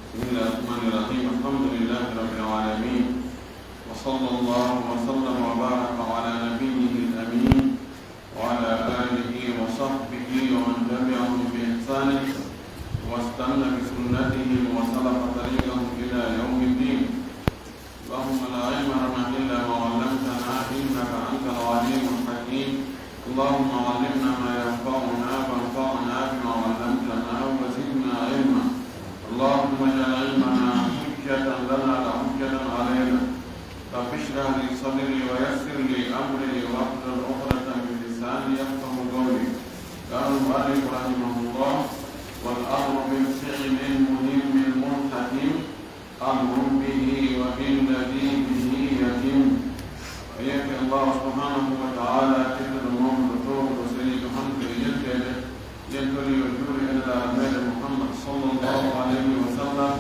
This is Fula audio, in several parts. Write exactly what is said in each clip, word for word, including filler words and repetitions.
بسم الله الرحمن الرحيم. الحمد لله رب العالمين. وصلى الله وسلم وبارك على نبيه الأمين وعلى آله وصحبه ومن تبعهم بإحسان واستن بسنتهم وسلك طريقهم إلى يوم الدين. اللهم لا علم لنا إلا ما علمتنا إنك أنت العليم الحكيم. اللهم علمنا ما ينفعنا وانفعنا بما علمتنا وزدنا علما. اللهم اجعل علمنا حجة لنا لا حجة علينا. رب اشرح لي صدري ويسر لي أمري واحلل عقدة من لساني يفقه قولي. قال المؤلف رحمه الله: والأمر بالفعل المهم الملتزم أمر به وبالذي به يتم. Yetti Allah subhanahu wa ta'ala, tedduɗo mawɗo, towɗo, seniiɗo, hanɗo e yetteede. Yen tori yo juulu e Nelaaɗo meɗen Muhammad sallallahu alayhi wa sallam,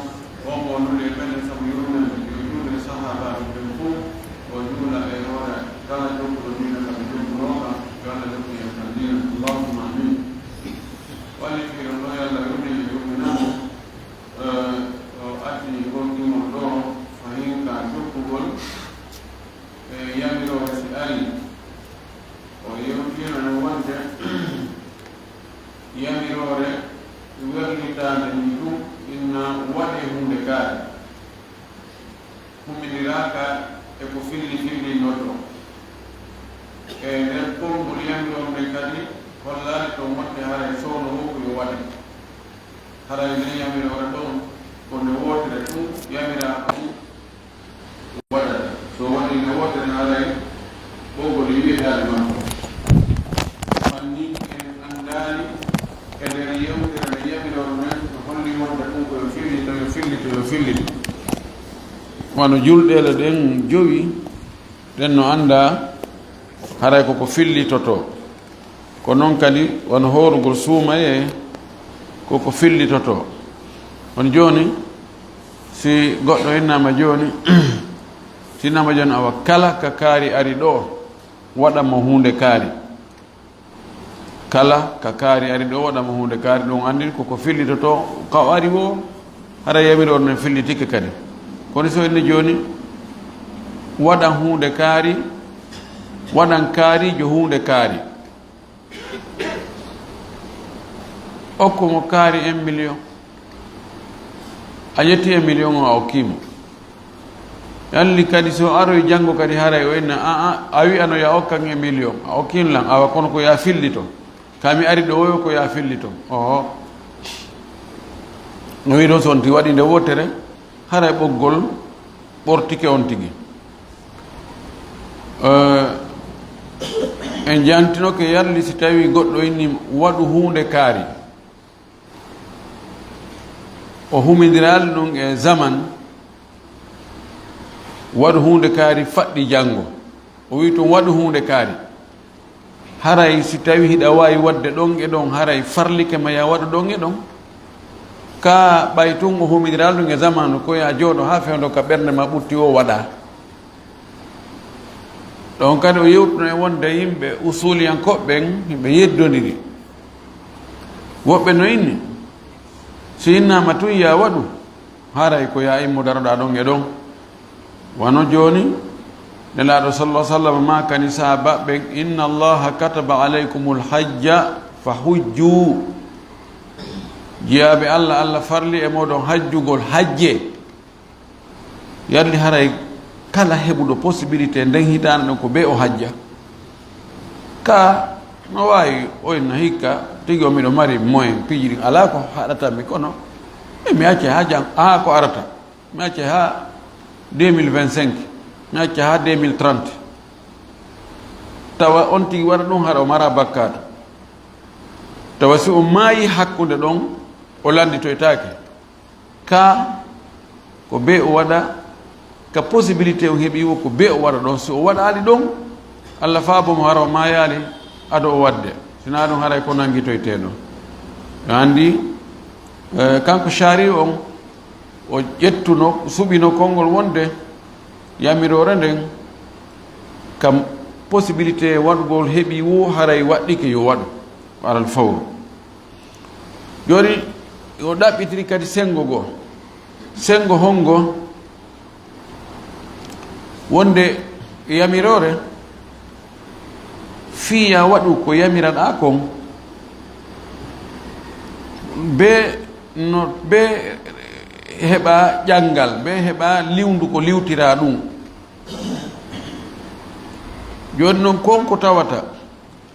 on mo nuli e meɗen sabu yurmeende, yo juulu e sahaabaaɓe ɓen fof, o juula e hoore kala jokkuɗo diina kam jokkunooka, yo Allah jokku en kan diina. Allahumma amin. Wallifiiɗo ɗo, yo Allah yurmin e yurminamo. Eh, o addi ngol gimol ɗo fahin ka jokkugol e yamiroore si ari. O yewtiino en wonde yamiroore werlitaande ni ɗum inna waɗe huunde kaari. Hummindiraaka e ko filli fillinnoto. E nder konngol yamiroore nden kadi hollaali ɗon wonde haray soono wo ko yo waɗe. Haray nden yamiroore ɗon ko nde wootere ɗum yamiraaka ɗum waɗata. So waɗii nde wootere haray ɓoggol e wi'etaade makko. Fanni en anndaali e nder yewtere nde yamiroore nden no holli wonde ɗum ko yo fillito, yo fillito, yo fillito. Wano julɗeele ɗen jowi, ɗen no anndaa haray ko ko fillitotoo. Ko noon kadi wano hoorugol suumayee ko ko fillitotoo. On jooni, si goɗɗo innaama jooni, si innaama jooni awa kala ka kaari ari ɗoo, waɗan mo huunde kaari. Kala ka kaari ari ɗoo, waɗan mo huunde kaari, ɗum anndiri ko ko fillitotoo, ka o ari woo, hara yamiroore nden fillitike kadi. Kono so inni jooni, waɗan huunde kaari, waɗan kaariijo huunde kaari. Okku mo kaari un million. A ƴetti un million o a okkii mo. Yalli kadi so aroy janngo kadi haray o inna, a, a, a wi'ano ya okkan un million. A okkin lan, awa kono ko ya fillito. Ka mi ari ɗo oyo ko ya fillito. Oho. No wi'i ɗon so on tigi waɗi nde wootere, haray ɓoggol ɓortike on tigi. Eh, en jantinoke yalli si tawi goɗɗo inni waɗu huunde kaari. O humindiral ɗum e zaman, waɗu huunde kaari faɗɗi janngo. O wi'i tun waɗu huunde kaari. Haray si tawi hiɗa waawi waɗde ɗon e ɗon, haray farlike ma ya waɗu ɗon e ɗon. Ka ɓay tun o humindiral ɗum e zamanu, ko ya jooɗo haa fewndo ka ɓernde ma ɓutti o waɗa. Ɗon kadi o yewtuno e wonde yimɓe usuliyankooɓe ɓen, yimɓe yeddondiri. Woɓɓe no inni, si innaama tun ya waɗu, haray ko ya immo daroɗaa ɗon e ɗon. Wano jooni, Nelaaɗo sallallahu alaihi wasallam maakani sahaabaaɓe ɓen, "Inna Allaha kataba alaykumul hajja fa hujju." Jiyaaɓe Allah, Allah farli e mooɗon hajjugol hajje. Yalli haray kala heɓuɗo possibilité nden hitaande ɗon ko bee o hajja? Ka no waawi o inna hikka tigi o miɗo mari moyen piiji ɗin alaa ko haɗata mi, kono e mi acce haa jan-, haa ko arata. Mi acce haa deux mille vingt-cinq, mi acce haa deux mille trente. Tawa on tigi waɗa ɗum hara o mara bakkaatu. Tawa si o maayi hakkunde ɗon, o lannditoytaake. Ka ko bee o waɗa, ka possibilité o heɓi wo ko bee o waɗa ɗon. Si o waɗaali ɗon, Allah faabo mo hara o maayaali ado o waɗde. Sinaa ɗum haray ko nanngitoytee ɗon. Yo anndi, eh, kanko shari on, o ƴettuno, suɓino konngol wonde yamiroore nden, kam possibilité waɗugol heɓi wo haray waɗɗike yo waɗu, alal fawru. Jooni, o ɗaɓɓitiri kadi senngo goo. Senngo honngo wonde yamiroore fii yaa waɗu ko yamiraɗaa kon, bee no, bee heɓa ƴanngal, bee heɓa liwndu ko liwtiraa ɗum. Jooni non, kon ko tawata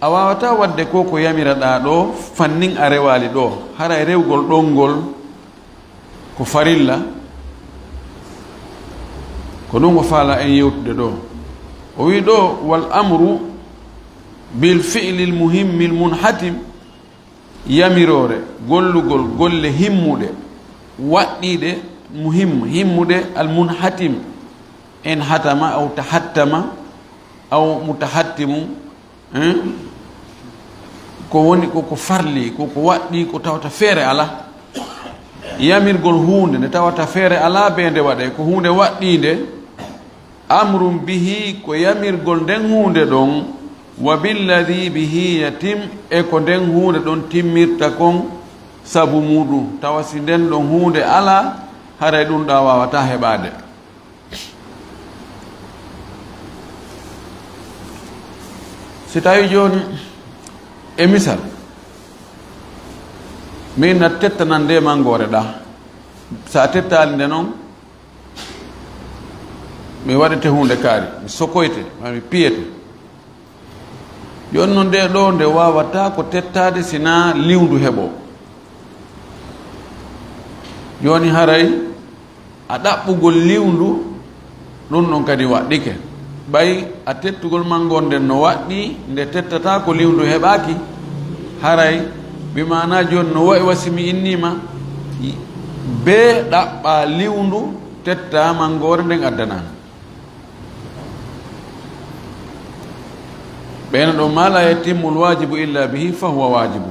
a waawataa waɗde ko ko yamiraɗaa ɗoo, fannin a rewaali ɗoo, haray rewgol ɗon ngol ko farilla. Ko ɗum o faala en yewtude ɗoo. O wii ɗoo, "Wal amru bil fi'lil muhimmil munhatim." Yamiroore gollugol golle himmuɗe, waɗɗiiɗe, muhim, himmuɗe, al munhatim, en hatama, aw tahattama, aw mutahattimu, hein? Ko woni ko, ko farli, ko, ko waɗɗii, ko tawata feere alaa. Yamirgol huunde nde tawata feere alaa bee nde waɗee, ko huunde waɗɗiinde, amrun bihi, ko yamirgol nden huunde ɗon, wa billadi bihi yatim, e ko nden huunde ɗon timmirta kon sabu muuɗum, tawa si nden ɗon huunde alaa, haray ɗum ɗaa waawataa heɓaade. Si tawii jooni, e misal, min na tettanan nde manngoore ɗaa, so a tettaali nde non, mi waɗete huunde kaari, mi sokoyte, maa mi piyete. Jooni non, nde ɗoo nde waawataa ko tettaade sinaa liwndu heɓoo. Jooni haray a ɗaɓɓugol liwndu, ɗum ɗon kadi waɗɗike. Ɓay a tettugol manngoore nden no waɗɗii, nde tettataa ko liwndu heɓaaki, haray bi maanaa jooni no wa'i wa si mi inniima, bee ɗaɓɓaa liwndu, tettaa manngoore nden addanaa. Ɓeyna ɗo, "Ma la yatimmu l-wajibu illa bihi fa huwa wajibu."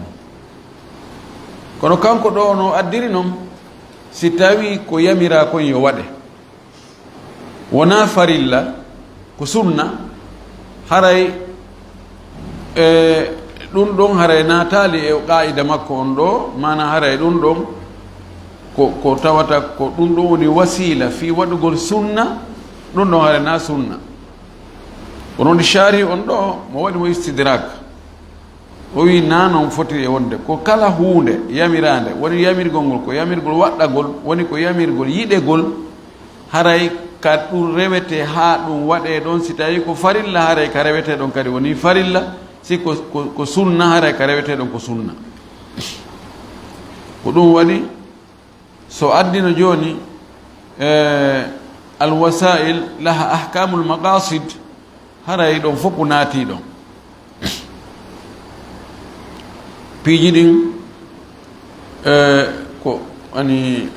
Kono kanko ɗo no addiri non, si tawii ko yamiraa kon yo waɗe, wonaa farilla, ko sunna, haray, e, ɗum ɗon haray naataali e qaa'ida makko on ɗo, maanaa haray ɗum ɗon ko, ko tawata ko ɗum ɗon woni wasiila fii waɗugol sunna, ɗum ɗon haray naa sunna. Kono ndi shaari on ɗo, mo waɗi mo istidrak. O wi, "Naa non fotiri e wonde, ko kala huunde yamiraande, woni yamirgol ngol, ko yamirgol waɗɗagol, woni ko yamirgol yiɗegol, haray ka ɗum rewete haa ɗum waɗee ɗon, si tawii ko farilla, haray ka rewetee ɗon kadi woni farilla, si ko, ko, ko sunna, haray ka rewetee ɗon ko sunna." Ko ɗum waɗi, so addino jooni, eh, al-wasaa'il laha ahkaamul maqaasid, haray ɗon fof ko naatii ɗon. Piiji ɗin, eh, ko, ani,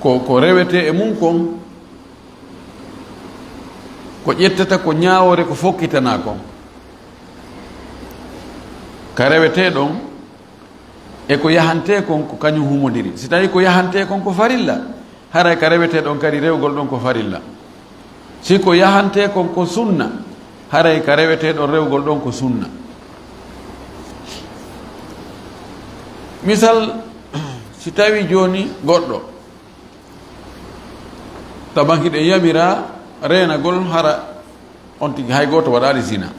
ko, ko rewetee e mum kon, ko ƴettata ko ñaawoore ko fokkitanaa kon. Ka rewetee ɗon, e ko yahantee kon ko kañum humondiri. Si tawii ko yahantee kon ko farilla, haray ka rewetee ɗon kadi rewgol ɗon ko farilla. Si ko yahantee kon ko sunna, haray ka rewetee ɗon rewgol ɗon ko sunna. Misal, si tawii jooni goɗɗo, taban hiɗen yamira reenagol hara on tigi hay gooto waɗaali zina.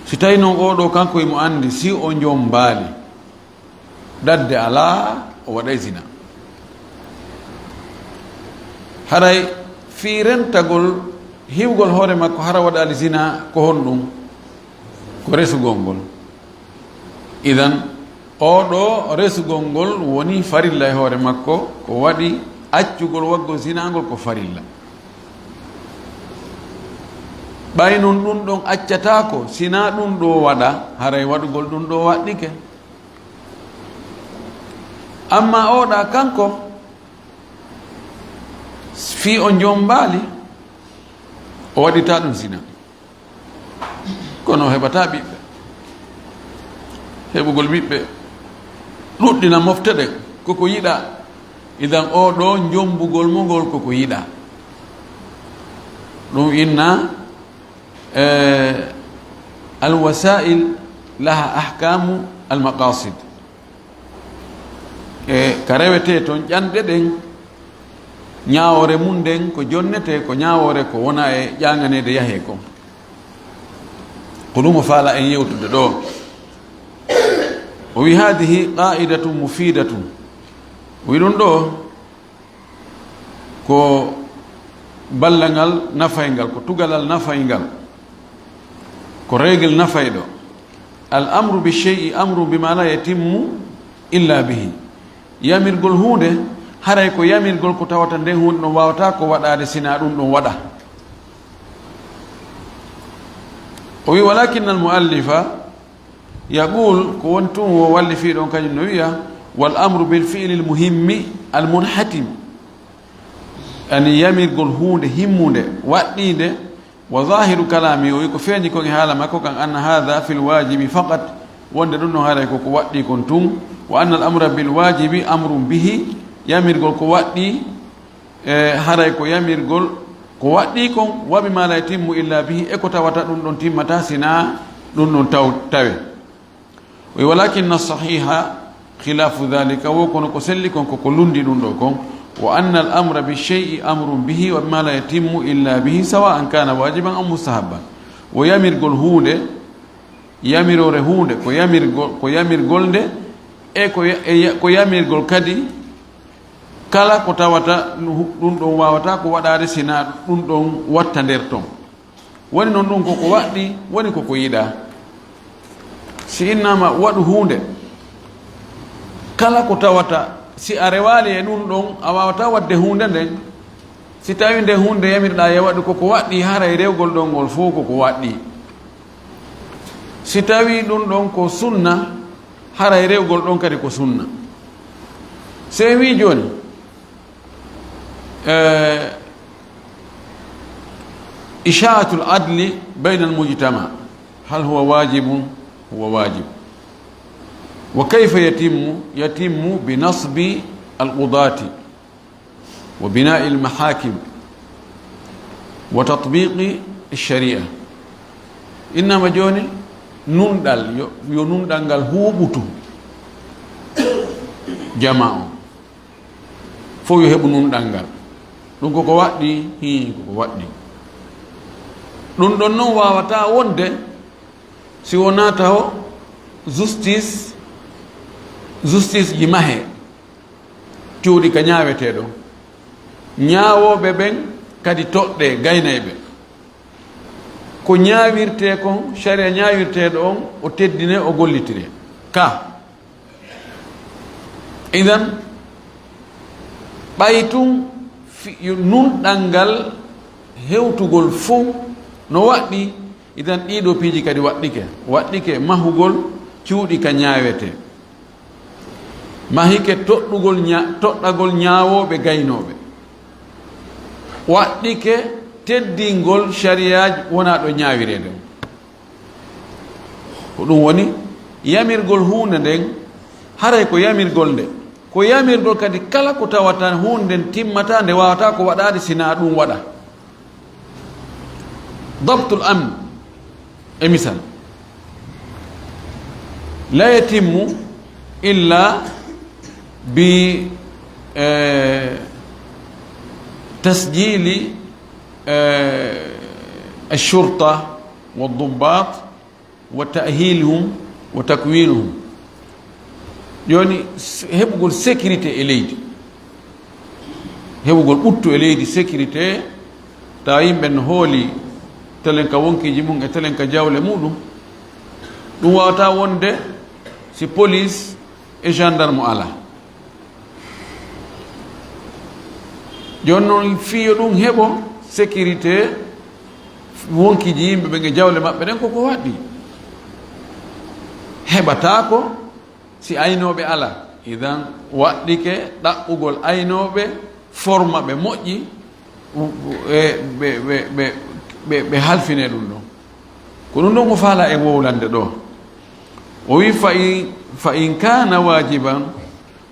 Si tawii non oo ɗoo kanko himo anndi si o jommbaali, dadde alaa, o waɗay zina. Haray fii rentagol hiwgol hoore makko hara waɗaali zina ko honɗum? Ko resugol ngol. Idan, oo ɗoo resugol ngol woni farilla e hoore makko, ko waɗi accugol waɗugol zina ngol ko farilla. Ɓay non ɗum ɗon accataako, si naa ɗum ɗoo waɗa, haray waɗugol ɗum ɗoo waɗɗike. Amma oo ɗaa kanko, fii o jommbaali, o waɗitaa ɗum zina. Kono o heɓataa ɓiɓɓe. Heɓugol ɓiɓɓe ɗuɗɗina mofte ɗen, koko yiɗaa. Idan oo ɗoo jommbugol mo ngol koko yiɗaa. Ɗum inna, eh, al-wasaa'il laha ahkaamu al-maqaasid. E ka rewetee ton ƴanɗe ɗen, ñaawoore mun nden ko jonnetee, ko ñaawoore ko wona e ƴaŋaneede yahee kon. Ko ɗum o faala en yewtude ɗoo. O wi, "Haadihi qaa'idatun mufiidatun." O wi ɗum ɗoo ko ballal ngal nafayngal, ko tugalal nafayngal, ko règle nafayɗo. "Al amru bi shay'i amrun bima la yatimmu illa bihi." Yamirgol huunde, haray ko yamirgol ko tawata nden huunde ɗon waawataa ko waɗaade sinaa ɗum ɗon waɗa. O wi, "Walakin al muallifa yaqul," ko woni tun wo wallifii ɗon kañum no wiya, "Wal amru bil fi'lil muhimmi al munhatim." Ani yamirgol huunde himmunde, waɗɗiinde, "Wa zahiru kalaami," o wi ko feeñi kon e haala makko kan, "anna hadha fil waajibi faqat," wonde ɗum ɗon haray ko ko waɗɗii kon tun, "wa anna al amra bil waajibi amrun bihi," yamirgol ko waɗɗii, e haray ko yamirgol ko waɗɗii kon, "wa bima la yatimmu illa bihi," e ko tawata ɗum ɗon timmata sinaa ɗum ɗon taw-, tawe. O wi, "Walakinna sahiha khilafu dhalika," wo kono ko selli kon ko ko lundi ɗum ɗo kon, "wa anna al amra bi shay'i amrun bihi wa bima la yatimmu illa bihi sawa'an kana wajiban aw mustahabban." Wo yamirgol huunde, yamiroore huunde, ko yamirgol, ko yamirgol nde, e ko ya-, e ya-, ko yamirgol kadi kala ko tawata ɗum ɗon waawataa ko waɗaade sinaa ɗum ɗon watta nder ton. Woni non ɗum ko ko waɗɗii, woni ko ko yiɗaa. Si innaama waɗu huunde, kala ko tawata, si a rewaali e ɗum ɗon, a waawataa waɗde huunde nden. Si tawii nde huunde yamirɗaa e waɗu ko ko waɗɗii, haray rewgol ɗon ngol fof ko ko waɗɗii. Si tawii ɗum ɗon ko sunna, haray rewgol ɗon kadi ko sunna. Si en wii jooni, eh, isha'atul adli bayna al mujtama, hal huwa wajibun? Huwa wajib. Wa kayfa yatimmu? Yatimmu bi nasbi al qudati wa bina'i al mahakim wa tatbiqi al sharia. Innama jooni nunɗal, yo, yo nunɗal ngal huuɓutu jama on. Fof yo heɓu nunɗal ngal. Ɗum koko waɗɗi, hii, koko waɗɗi. Ɗum ɗon non waawataa wonde si wonaa taho justice, justice ji mahee, cuuɗi ka ñaawetee ɗon. Ñaawooɓe ɓen kadi toɗɗee, gaynayɓe. Ko ñaawirtee kon, sharia ñaawirteeɗo on, o teddinee, o gollitire. Ka. Idan, ɓay tun fi-, yo nunɗal ngal hewtugol fow no waɗɗi, idan ɗii ɗoo piiji kadi waɗɗike. Waɗɗike mahugol cuuɗi ka ñaawetee. Mahike toɗɗugol ña-, toɗɗagol ñaawooɓe gaynooɓe. Waɗɗike teddingol shariyaaji wonaa ɗo ñaawireede on. Ko ɗum woni yamirgol huunde nden, haray ko yamirgol nde. Ko yamirgol kadi kala ko tawata huunde nden timmataa, nde waawataa ko waɗaade sinaa ɗum waɗa. Dabtul amn, e misal, la yatimmu illa bi, eh, tasjili, eh, ash-shurta wa dubbat wa ta'hiluhum wa takwinuhum. Jooni, s-, heɓugol sécurité e leydi, heɓugol ɓuttu e leydi, sécurité, tawa yimɓe no hooli telen ka wonkiiji mum e telen ka jawle muɗum, ɗum waawata wonde si police e gendarme alaa. Jooni noon, fii yo ɗum heɓo sécurité, wonkiiji yimɓe ɓen e jawle maɓɓe ɗen, koko waɗɗi. Heɓataako si aynooɓe alaa. Idan, waɗɗike ɗaɓɓugol aynooɓe, forma ɓe moƴƴi, e ɓe, ɓe, ɓe, ɓe, ɓe halfine ɗum ɗon. Ko ɗum ɗon o faala e wowlande ɗo. O wi, "Fa in, fa in kana wajiban,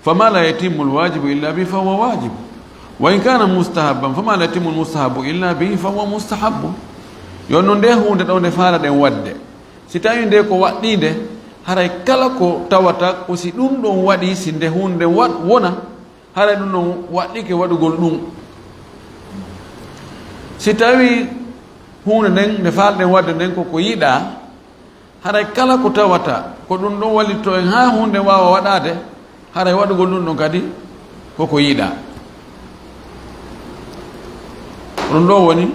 fama la yatimmu alwajibu illa bihi, fa huwa wajib. Wa in kana mustahabban, fama la yatimmu almustahabu illa bihi, fa huwa mustahabu." Yo non nde huunde ɗo nde faalaɗen waɗde. Si tawi nde ko waɗɗiinde, Haray kala ko tawata ko si ɗum ɗon waɗi, si nde huunde wa-, wona, haray ɗum ɗon waɗɗike waɗugol ɗum. Si tawii huunde nden, nde faalɗen waɗde nden, ko ko yiɗaa, haray kala ko tawata ko ɗum ɗon wallitoo en haa huunde waawa waɗaade, haray waɗugol ɗum ɗon kadi ko ko yiɗaa. Ɗum ɗoo woni,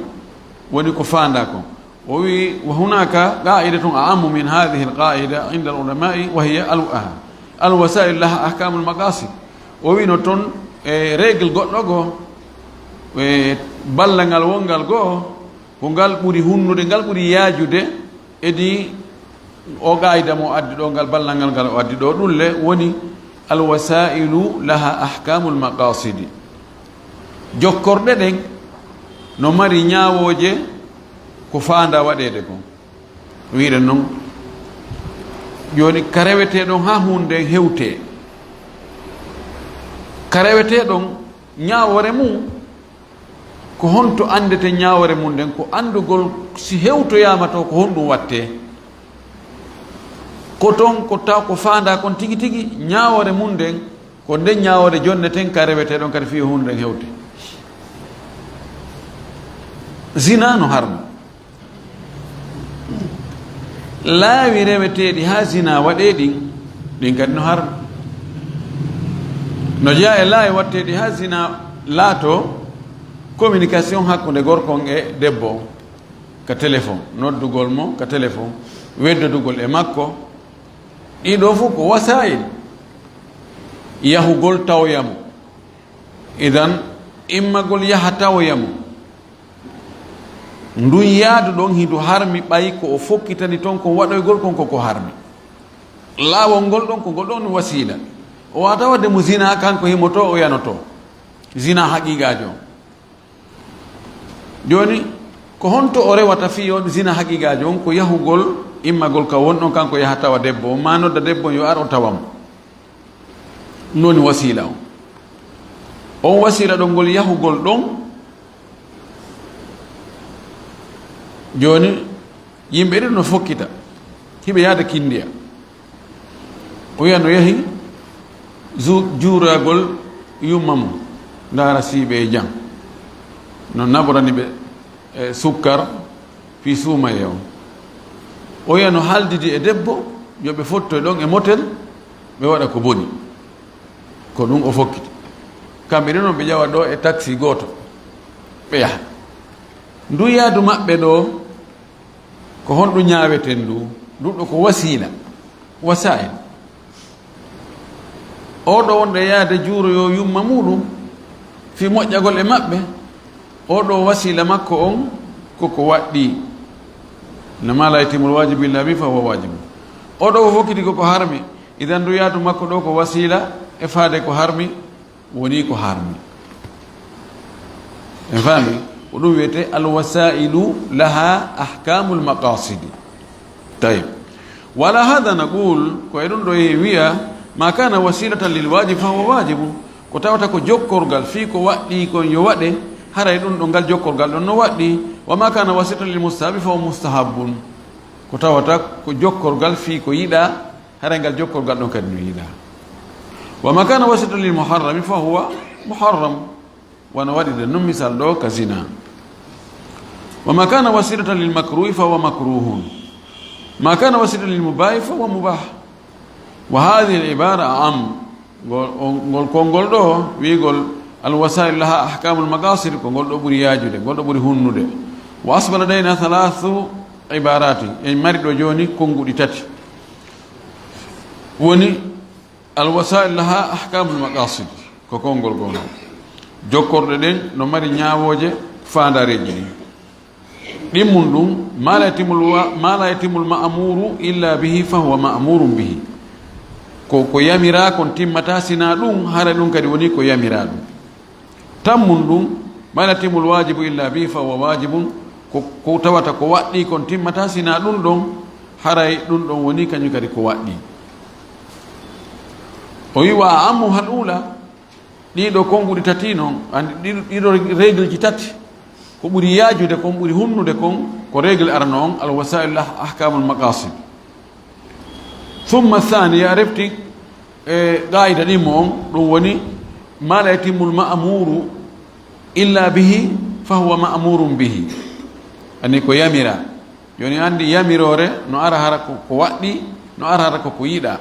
woni ko faandaa kon. O wi, "Wa hunaka qa'idatun a'ammu min hadhihi al-qa'ida inda al-ulama'i, wa hiya al-, al-wasa'il laha ahkamul maqasid." O wi no ton, e règle goɗɗo goo, e ballal ngal wongal goo, ko ngal ɓuri hunnude, ngal ɓuri yaajude, edi o qaayida mo addi ɗo, ngal ballal ngal, ngal o addi ɗo, ɗum le woni, "Al-wasa'ilu laha ahkamul maqasidi." Jokkorɗe ɗen no mari ñaawooje ko faandaa waɗeede kon. Wiɗen non, jooni ka rewetee ɗon haa huunde nden hewtee. Ka rewetee ɗon ñaawoore mum, ko honto anndete ñaawoore mum nden? Ko anndugol si hewtoyaama to ko honɗum wattee. Ko ton ko taw ko faandaa kon tigi tigi, ñaawoore mum nden, ko nden ñaawoore jonneten ka rewetee ɗon kadi fii huunde nden hewte. Zina no harmi. Laawi reweteeɗi haa zina waɗee ɗin, ɗin kadi no harmi. No jeyaa e laawi watteeɗi haa zina laatoo communication hakkunde gorko on e debbo on ka téléphone, noddugol mo ka téléphone, weddodugol e makko. Ɗii ɗoo fof ko wasaa'il yahugol tawoya mo. Idan, immagol yaha tawoya mo. Ndun yaadu ɗon hindu harmi, ɓay ko o fokkitani ton kon waɗoygol kon ko ko harmi. Laawol ngol ɗon ko ngol ɗon wasiila. O waawata waɗde mo zina kanko himo to, o yanoto. Zina haqiiqaajo on. Jooni, ko honto o rewata fii on zina haqiiqaajo on? Ko yahugol, immagol ka won ɗon, kanko yaha tawa debbo on, maa nodda debbo on yo ar o tawa mo. Ɗum woni wasiila on. On wasiila ɗon ngol yahugol ɗon, jooni, yimɓe ɗiɗo no fokkita, hiɓe yahda Kindiya. O wiya no yahi ju-, juuragol yumma mum, ndaara si ɓe e jam. No naɓorani ɓe, e, sukkar fii suumayee on. O wiya no haaldidi e debbo, yo ɓe fottoy ɗon e motel, ɓe waɗa ko boni. Ko ɗum o fokkiti. Kamɓe ɗiɗo ɓe ƴawa ɗo e taksi gooto, ɓe yaha. Ndu yaadu maɓɓe ɗo, ko honɗum ñaaweten ndu? Ndu ɗo ko wasiila, wasaa'il. Oo ɗo wonɗo e yahde juuroyoo yumma muuɗum fii moƴƴagol e maɓɓe, oo ɗo wasiila makko on ko ko waɗɗii. Innamaa laa yatimul waajibu illaa bihi fahuwa waajibun. Oo ɗo ko fokkiti ko ko harmi. Idan ndu yaadu makko ɗo ko wasiila e faade ko harmi, woni ko harmi. En faami? Ko ɗum wiyetee alwasailu laha ahkamul maqasidi. Tayib. Wa ala hadha naqul, ko e ɗum ɗo e wiya, ma kana wasilatan lil wajib fa huwa wajibun. Ko tawata ko jokkorgal fii ko waɗɗii kon yo waɗe, haray ɗum ɗo ngal jokkorgal ɗon no waɗɗii. Wa ma kana wasilatan lil mustahabi fa huwa mustahabun. Ko tawata ko jokkorgal fii ko yiɗaa, haray ngal jokkorgal ɗon kadi no yiɗaa. Wa ma kana wasilatan lil muharrami fa huwa muharram. Wano waɗirde non misal ɗo ka zina. Wa ma kana wasilatan lil makruhi fa huwa makruhun. Ma kana wasilatan lil mubahi fa huwa mubah. Wa hadhihi al ibara a'am. Ngol, on, ngol konngol ɗo wi'ugol al wasail laha ahkamul maqasid, ko ngol ɗo ɓuri yaajude, ngol ɗo ɓuri hunnude. Wa asbala ladayna thalathu ibarati. En mari ɗo jooni konnguɗi tati. Woni al wasail laha ahkamul maqasid, ko konngol goo non. Jokkorɗe ɗen no mari ñaawooje faandaareeji ɗin. Ɗimmun ɗum, ma la yatimul wa-, ma la yatimul ma'muru illa bihi fa huwa ma'murun bihi. Ko, ko yamiraa kon timmataa sinaa ɗum, hara ɗum kadi woni ko yamiraa ɗum. Tammun ɗum, ma la yatimul wajibu illa bihi fa huwa wajibun, ko, ko tawata ko waɗɗii kon timmataa sinaa ɗum ɗon, haray ɗum ɗon woni kañum kadi ko waɗɗii. O wi wa a'ammuhal ula, ɗiɗo konnguɗi tati non, andi ɗiɗo, ɗiɗo règle ji tati, ko ɓuri yaajude kon, ɓuri hunnude kon, ko règle arano on, al wasail lah-, ahkamul maqasid. Summa thaniya, refti e qaida ɗimmo on, ɗum woni, ma la yatimmu al ma'muru illa bihi, fa huwa ma'murun bihi. Ani ko yamira. Joni andi yamiroore no ara hara ko, ko waɗɗi, no ara hara ko, ko yiɗa.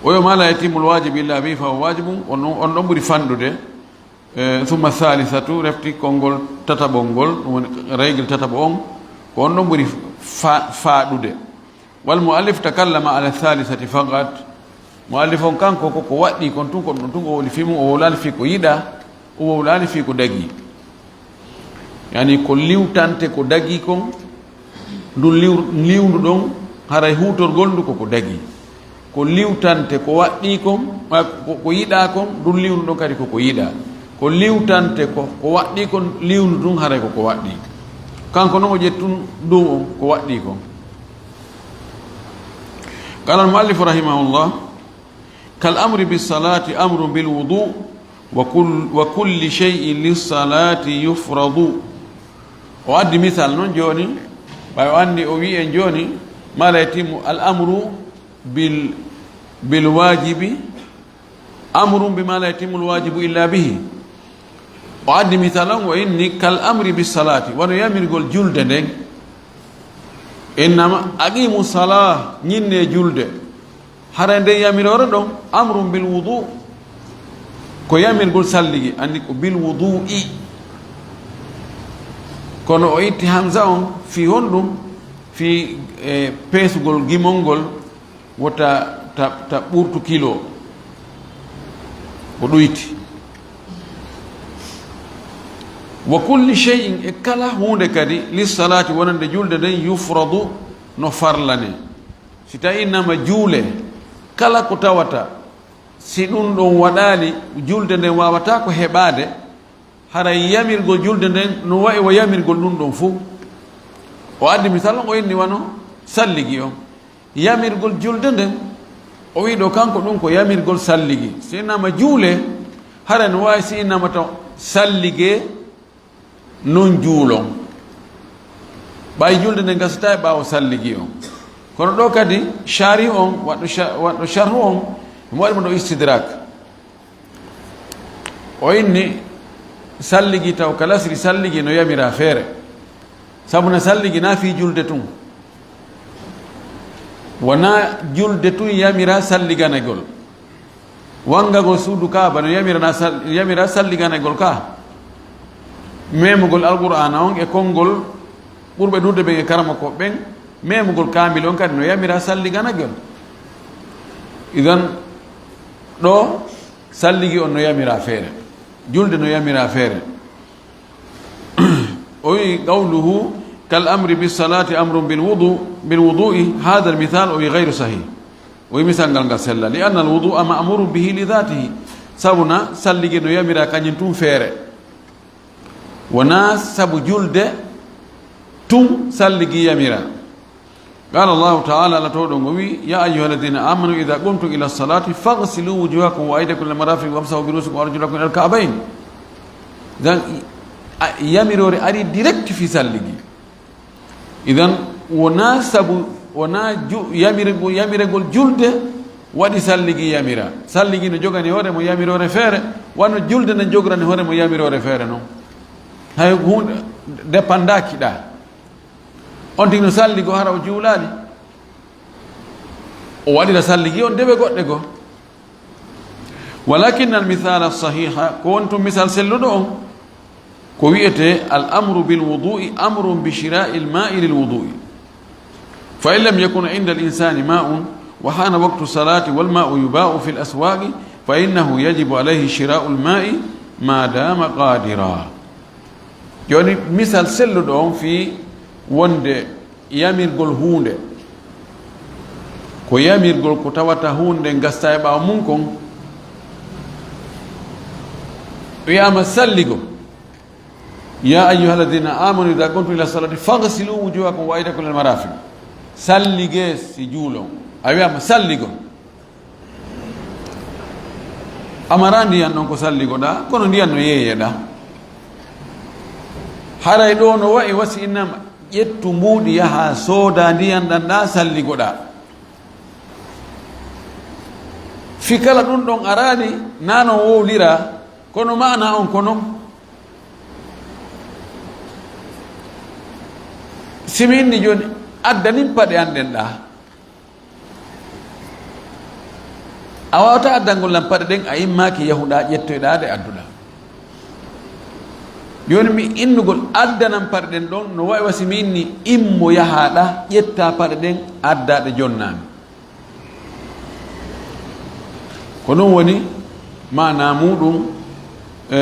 Oyo ma la yatimmu al wajibu illa bihi, fa huwa wajibun, on, on ɗon ɓuri fanɗude. E, summa thalithatu, refti konngol tataɓol ngol, ɗum woni règle tataɓo on, ko on ɗon ɓuri fa-, faaɗude. Wal muallif takallama ala thalithati faqat. Muallif on kanko ko, ko waɗɗi kon tun, ko ɗum tun o wowli fii mum, o wowlaali fii ko yiɗa, o wowlaali fii ko dagi. Yani ko liwtante ko dagi kon, ndun liw-, liwndu ɗon, haray huutorgol ndu ko ko dagi. Ko liwtante ko waɗɗii kon, a, ko, ko yiɗaa kon, ndun liwndu ɗon kadi ko ko yiɗaa. Ko liwtante ko, ko waɗɗii kon, liwndu ɗun haray ko ko waɗɗii. Kanko non o ƴettun ɗun on ko waɗɗii kon. Qala al-muallifu rahimahullah, kal amri bis salati amrun bil wudu wa kul-, wa kulli shay'in lis salati yufradu. O addi misal non jooni, ɓay o anndi o wi'i en jooni, ma la yatimmu al amru bil, bil wajibi, amrun bima la yatimmu al wajibu illa bihi. O addi misal on, o inni kal amri bis salati, wano yamirgol julde nden. Innama aqimu salah, ñinne julde. Hara nden yamiroore ɗon, amrun bil wudu, ko yamirgol salligi, anndi ko bil wudu'i. Kono o itti hamza on, fii honɗum? Fii, e, peesugol gimol ngol, wota ta, ta ɓurtu kilo, ko ɗuyti. Wa kulli shay'in, e kala huunde kadi, lis salati, wonande julde nden, yufradu, no farlane. Si tawi innama juule, kala ko tawata, si ɗum ɗon waɗaali, julde nden waawataa ko heɓaade, haray yamirgol julde nden no wa'i wa yamirgol ɗum ɗon fuu. O addi misal on, o inni wano salligi on. Yamirgol julde nden, o wi'i ɗo kanko ɗum ko yamirgol salligi. Si innama juule, haray no waawi si innama to sallige, non juulon. Ɓay julde nden gasataa e ɓaawo salligi on. Kono ɗo kadi, shari on, waɗɗo sha-, waɗɗo sharhu on, mo waɗi mo ɗo istidrak. O inni, salligi taw ka lasri salligi no yamira feere. Sabu na salligi na fii julde tun. Wona julde tun yamira salliganagol. Wangagol suudu Kaaba no yamira na sal-, yamira salliganagol ka. Memugol Alqur'aana on e konngol ɓurɓe ɗuuɗude ɓen e karamoko ɓen, memugol kaamil on kadi no yamira salliganagol. Idan, ɗo salligi on no yamira feere. Julde no yamira feere. O wi'i, qawluhu, kal amri bis salati amrun bil wudu, bil wudu'i, hadha al mithal, o wi'i, ghayru sahih. O wi'i, misal ngal ngal sella. Li anna al wudu'a ma'murun bihi li dhatihi. Sabu na salligi no yamira kañum tun feere. Wona sabu julde tun salligi yamira. Qala Allahu ta'ala, Alla towɗo ngo wi, ya ayyuhalladhina amanu idha qumtum ila salati faghsilu wujuhakum wa aydiyakum ila marafiq wamsahu bi ru'usikum wa arjulakum ila al-ka'bayn. Dan, a, yamiroore ari direct fi salligi. Idan, wona sabu, wona ju-, yamire-, yamiragol julde waɗi salligi yamira. Salligi no jogani hoore mo yamiroore feere, wano julde no jogorani hoore mo yamiroore feere non. Hay hunde dépendaki ɗa. On tigi no salligo hara o juulaali. O waɗira salligi on dewe goɗɗe goo. Walakin al mithala sahiha, ko woni tun misal selluɗo on, ko wi'ete al amru bil wudu'i amrun bi shira'i al ma'i lil wudu'i. Fa in lam yakun inda al insani ma'un wa hana waqtu salati wal ma'u yuba'u fil aswaqi fa innahu yajibu alayhi shira'u al ma'i ma dama qadira. Jooni, misal selluɗo on fii wonde yamirgol huunde, ko yamirgol ko tawata huunde nde gasta e ɓaawo mum kon, wiyaama salligo, ya ayyuhalladhina amanu idha qumtum ila salati faghsilu wujuhakum wa aydiyakum ila al marafiq. Sallige si juulon. A wiyaama salligo. Amara ndiyan ɗon ko salligoɗaa, kono ndiyan no yeeyeɗaa. Haray ɗoo no wa'i wasi innama ƴettu mbuuɗi yahaa soodaa ndiyan ɗan ɗaa salligoɗaa. Kala ɗum ɗon araani, naa non wowlira, kono maana on ko non. Si mi inni jooni, addanin paɗe an ɗen ɗaa. A waawataa addangol lan paɗe ɗen, a immaaki yahuɗaa ƴettoyɗaa ɗe adduɗaa. Jooni mi innugol addanan paɗe ɗen ɗon, no wayi wa si mi inni immo yahaa ɗaa, ƴettaa paɗe ɗen, addaa ɗe jonnaami. Ko ɗum woni maanaa muuɗum, e,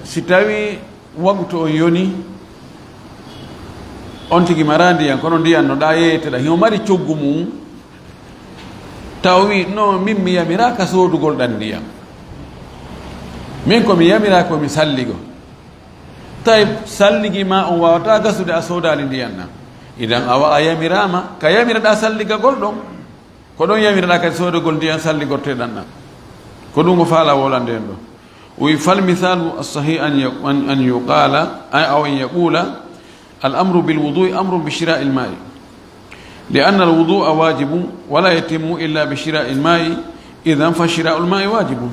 si tawii wagtu on yoni, on tigi maraa ndiyan, kono ndiyan no ɗaa yeeyete ɗaa, himo mari coggu mum, taw wi, "No, min mi yamiraaka soodugol ɗan ndiyan. Min ko mi yamiraa ko mi salligo." Tawi salligi maa on waawataa gasude a soodaali ndiyan ɗan. Idan awa a yamiraama, ka yamiraɗaa salligagol ɗon. Ko ɗon yamiraɗaa kadi soodagol ndiyan salligorteeɗan ɗan. Ko ɗum o faalaa wolande en ɗo. O wi, "فالمثال الصحيح أن ي-، أن، أن يقال، أي، أو أن يقول، الأمر بالوضوء أمر بشراء الماء. لأن الوضوء واجب ولا يتم إلا بشراء الماء، إذن فشراء الماء واجب.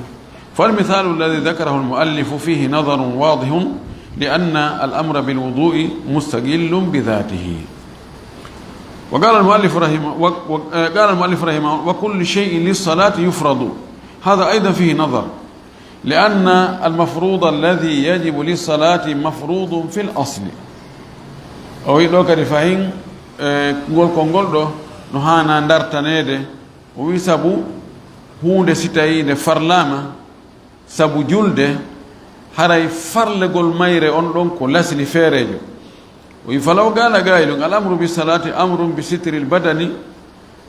فالمثال الذي ذكره المؤلف فيه نظر واضح، لأن الأمر بالوضوء مستقل بذاته." وقال المؤلف رحمه، و-، و-، آه، قال المؤلف رحمه، "وكل شيء للصلاة يفرض." هذا أيضا فيه نظر، لأن المفروض الذي يجب للصلاة مفروض في الأصل. O wi ɗo kadi fahin, eh, ngol konngol ɗo no haana dartaneede. O wi sabu huunde si tawi nde farlaama, sabu julde, haray farlegol mayre on ɗon ko lasli feereejo. O wi, "فلو قال قائل، الأمر بالصلاة أمر بستر البدن،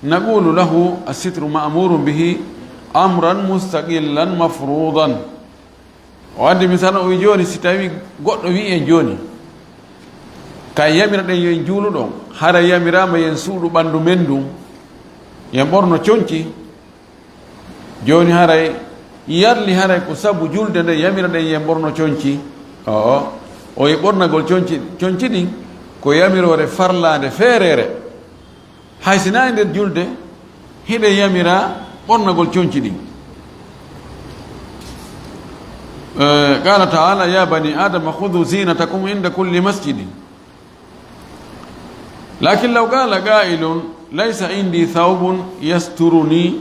نقول له، الستر مأمور به أمرا مستقلا مفروضا." O addi misal, o wi, jooni, si tawi goɗɗo wi en jooni, "Ka yamiraɗen yo en juuluɗon, hara yamiraama yo en suuɗu ɓanndu men ndun, yo en ɓorno conci." Jooni haray yarli haray ko sabu julde nde yamiraɗen yo en ɓorno conci. Oo, o wi ɓornagol conci, conci ɗin ko yamiroore farlaande feereere. Hay si naa e nder julde, hiɗen yamiraa ɓornagol conci ɗin. Eh, قال تعالى: "يا بني آدم خذوا زينتكم عند كل مسجد." لكن لو قال قائل: "ليس عندي ثوب يسترني،